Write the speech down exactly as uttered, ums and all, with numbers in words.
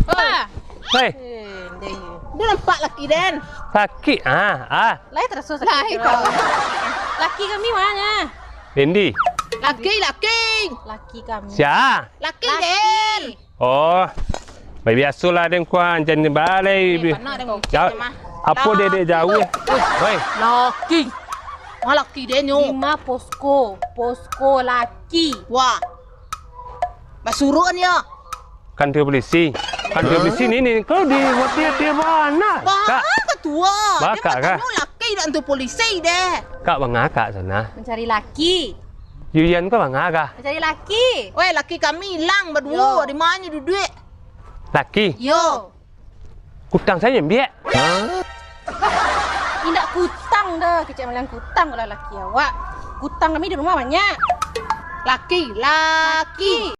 Ah. Hei. Eh, deh. Dia nampak laki den. Laki, ah, ah. Lai taraso sakik. Lai tu. Laki kami ma nyo? Dendi. Laki, laki. Laki kami. Sia? Laki, laki. Den. Oh. Bai biasolah den kuah, jan balai. Eh, panak den. Ja-, mukik mah. Apo dek, dek jauah? Laki. Woi. Laki. Ma laki den nyo? Di ma posko? Posko laki. Wah. Basuruah nyo. Kantua polisi. Kantua polisi ni, ni. Kau di, buat dia, dia bana. Bah, Kak. Ketua. Bah, dia Kak, Kak. Batanyo laki dak kantua polisi deh. Kak, banga Kak sana? Mancari laki. Yuyan ko banga Kak? Mancari laki. Weh, laki kami ilang baduo. Yo. Di ma nyo duduak? Laki? Yo. Kutang sajo ambiak. Indak kutang doh, kecek maliang kutang kalau laki awak. Kutang kami di rumah banyak. Laki, laki.